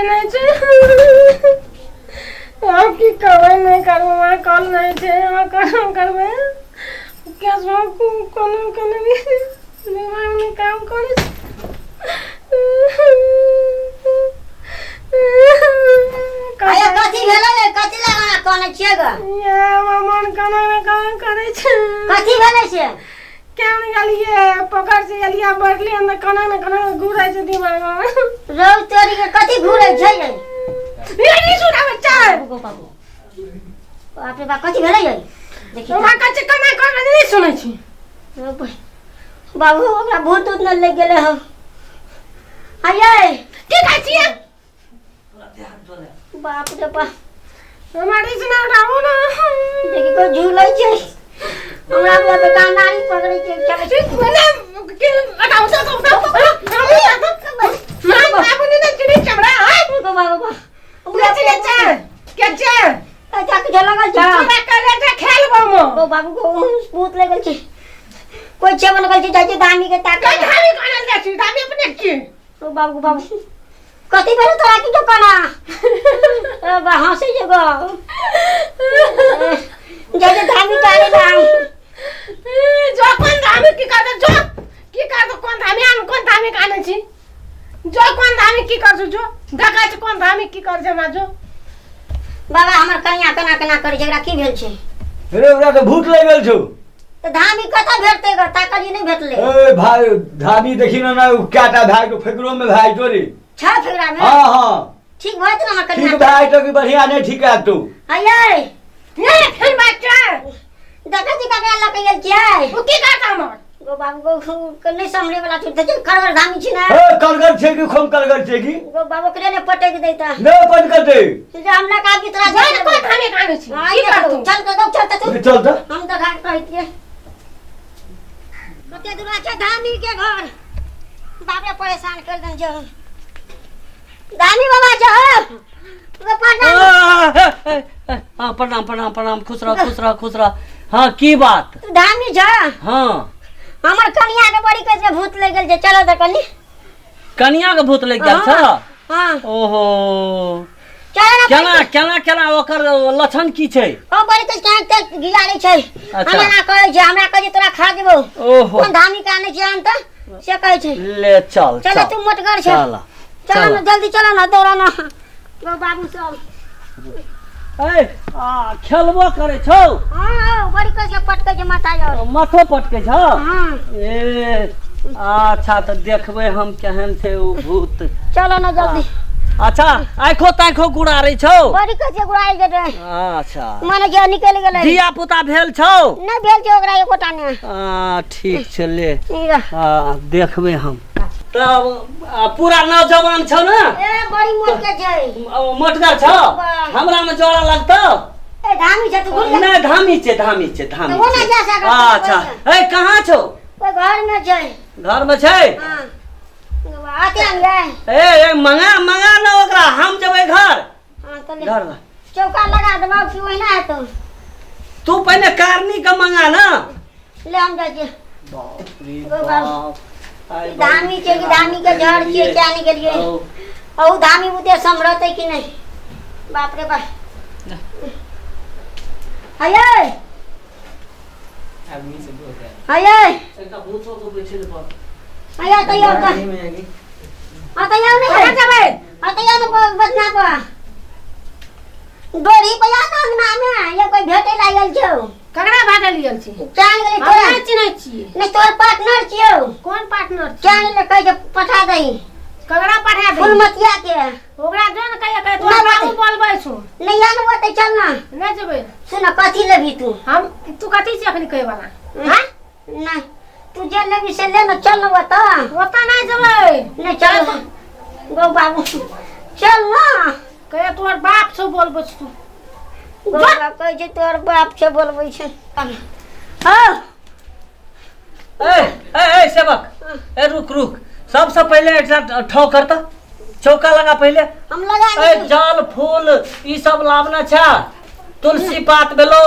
नहि छै। आब की करबै, नहि करबै, हमरा कल नहि छै। अहाँ केना करबै? कैशो कोनो कोनो दिमाग नहि काम करै छै। अरे कथी भेलै रे? कथी लए अहाँ कनै छियै ग? ये हमर मन केना ने केना करै छै। कथी भेलै से? केना गेलियै पोखरि से एलियै, बैठलियै तऽ केना ने केना घुरै छै दिमाग मे। रौ तोरी के, कथी घुरै छै रे? ये नहीं सुना बच्चा। बाबू गो बाबू, बाप रे बाप, कथी भेलै रे? देखी हमरा कहै छै केना केना, नहि सुनै छी। रौ बाबू, हमरा भूत उत न लागि गेलै हौ? आइए। की कहै छियै? बाप रे बाप। हमरा दिस ना उठाबू ना। देखी को झूलै छै, हमरा बुआ पे कानारी पकड़ै छै, चलै छै। ने के उठाओ तो उठाओ। हम बाबू ने चिड़ी चमड़ा है। गो बाबू बा। के चिड़ी छै के छै? अच्छा, किछो लगल छै? तोरा करे छै खेलबो म। गो बाबू गो, भूत लगल छै, कोइ छै बनल छै, जाइ छै धामी के ताक। के धामी कानल जाइ छी? धामी अपने की? ओ बाबू बाबू, कथी भेल तोरा? की कोना ओ बा हँसै छै गो? जाइ छै धामी टाले ना। जो कोन धामी की करतौ, जो की करतौ? कोन धामी आन, कोन धामी के आनै छी? जो कोन धामी की करछौ, जो देखै छी कोन धामी की कर छै हमरा, जो। बाबा, हमर कनिया केना केना करै छै, एकरा की भेल छै? रे, ओकरा तऽ भूत लागि गेल छौ। तऽ धामी कतऽ भेटतै ग? ताकलियै, नहि भेटलै। ए भाय, धामी देखी ना, ना कएटा भए गेल फेकरो में भए जेतौ रे। छै फेकरा मे? हाँ हाँ। ठीक भऽ जेतै ने हमर कनिया? ठीक भए जेतौ कि बढ़िया नहि ठीक हैत तू। हयै। नहीं फिर बच्चा। देखै छी ककरा लऽ के गेल छियै। ओ की करता हमर? गो बाबू गो, के नहि सम्हरे वाला छै, देखियौ खड़गर धामी छी ने। ए करगर छै कि खूब करगर छै कि? गो बाबू, ओकरे ने पटकि दैता। नहि पटकतै। से जे हमरा काज तोरा जो ने कोन धामी के आनै छी? हाँ, की करतौ? चल तऽ चल तऽ तू। चल तऽ। हम देखा के कहै छियै कते दूर छै धामी के घर। बाप रे, परेशान कर देन छै। धामी बाबा छौ गो, प्रणाम। हाँ, प्रणाम प्रणाम प्रणाम, खुश रह खुश रह खुश रह। हाँ, की बात? तू धामी छ? हाँ। हमर कनिया के बड़ी कैसे भूत लग गेल छै, चलो तऽ कनी। कनिया के भूत लग गेल छ? हाँ। ओहो। चलो ना। केना केना केना, ओकर लक्षण की छै? ओ बड़ी कैसे केना तेल गिरा छै। अच्छा। हमरा ना कहै छै, हमरा कहै छै तोरा खा देबौ। ओहो। कोन धामी के आनै छै आन तऽ से कहै छै। ले चल। चलो, तू मोटगर छै। चल। चलो ना, जल्दी चलो ना, दौड़ा ना गो बाबू सब। ए आ खेलबो करै छौ? हाँ, बड़ी कैसे पटकै छै माथा यार। माथो पटकै छौ? हाँ। ए अच्छा, तऽ देखबै हम केहन छै ओ भूत। चलो ना जल्दी। अच्छा, आँखो ताँखो गुड़ारै छौ? बड़ी कैसे गुड़ाइ गेलै। अच्छा। माने जे निकलि गेलै। धिया पुता भेल छौ? नहि भेल छै ओकरा एकोटा ने। आ ठीक छै, ले। ई रह। आ देखबै हम तब। आ, पूरा नौजवान छौ ने? ए, बड़ी मोट के छै। मोटगर छौ? वाह। हमरा में जोड़ा लगतौ? ए, धामी छै, तू घुर जा। नहि, धामी छै, धामी छै, धामी तऽ ओ नहि छै। जा सकत। अच्छा, ए कहाँ छौ? ओहि घर में छै। घर में छै? हाँ, आते हम गए। ए ए, मंगा मंगा ना ओकरा, हम जेबै घर। हाँ, तऽ ले। घर ला। चौका लगा देबौ कि ओहिना हेतौ? तू पहिने कारनी के मंगा ना। ले, हम जाइ छियै। बाप रे गो बाप। बाप, आइ बड़ी धामी छै कि धामी के जड़ छियै, क्या नहीं गेलियै। औ, औ धामी बुते सम्हरतै कि नहि? बाप रे बाप। हयै। हयै। एकटा भूतो के बैठल पर। हयै, तैयार कर। हाँ, तैयार नहीं कहाँ है। जेबै? हाँ, तैयार न बजना पर डोरी पे आ ना अंगना में, ये कोई भेटे लागल छौ। ककरा भागल गेल छी? जान गेलै। हम तोरा नहि चिन्है छियै। नहीं, तोर पार्टनर छियौ। कोन पार्टनर छी? जान गेलै, कहै छै पठा दही। ककरा पठा दे? फुलमतिया के। ओकरा जो ने कहिया कहे तोरा नहि बाबू बात। बोलबै छौ। नहीं आन ओतै, चल ना। नहि जेबै। सुन, कथी लेबही तू? हम तू कथी छी अखनी कहै वाला? हाँ? नहीं, तू जे लेबही से ले ना, चल ना ओतऽ। ओतऽ नहि जेबै। नहीं, चल गो बाबू, चल ना। कहिया तोहर बाप छौ बोलबै छौ तू। गो बाप कहै छै तोहर बाप छै बोलबै छै। हाँ। ए ए ए सेवक, ए रुक रुक, सबसे पहिले एकटा ठाव कर तऽ चौका लगा पहिले। हम लगा ए दै। जल फूल ई सब लाबना छै, तुलसी पात भेलो,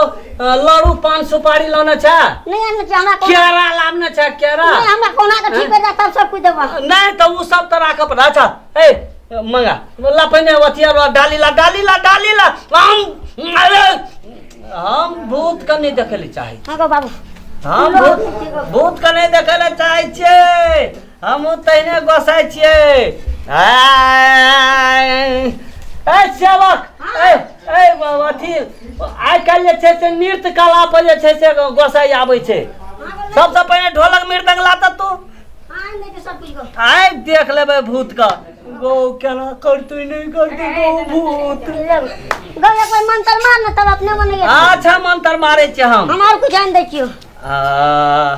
लड़ू पान सुपारी लाना छै। नहीं आना छै हमरा कोना। केरा लाबना छै, केरा। नहीं, हमरा कोना के ठीक कर दे तब सब कुछ देबो। नहीं तऽ उ सब तऽ राखऽ पड़त। अच्छा, ए मंगा ला पहिने अथी आर डाली ला डाली ला डाली ला। हम अरे हम भूत के नहि देखै लए चाहै हाँ गो बाबू हम भूत भूत के नहि देखै लए चाहै छियै। हमहूँ तहिने गोसाइ छियै। आय, ए सेवक ए ए अथी आइ काल्हि जे छै से नृत्य कला पर जे छै से गोसाइ आबै छै। सबसँ पहिने ढोलक मृदंग ला तऽ तू। हाँ नहीं तो सब कुछ गो आइ देख लेबै भूत के गो केना करतै नहि करतै गो भूत। गो एक बार मंत्र मार ना तब अपने मन अच्छा मंत्र मारै छियै हम। हम और कुछ आन दै छियो। आ,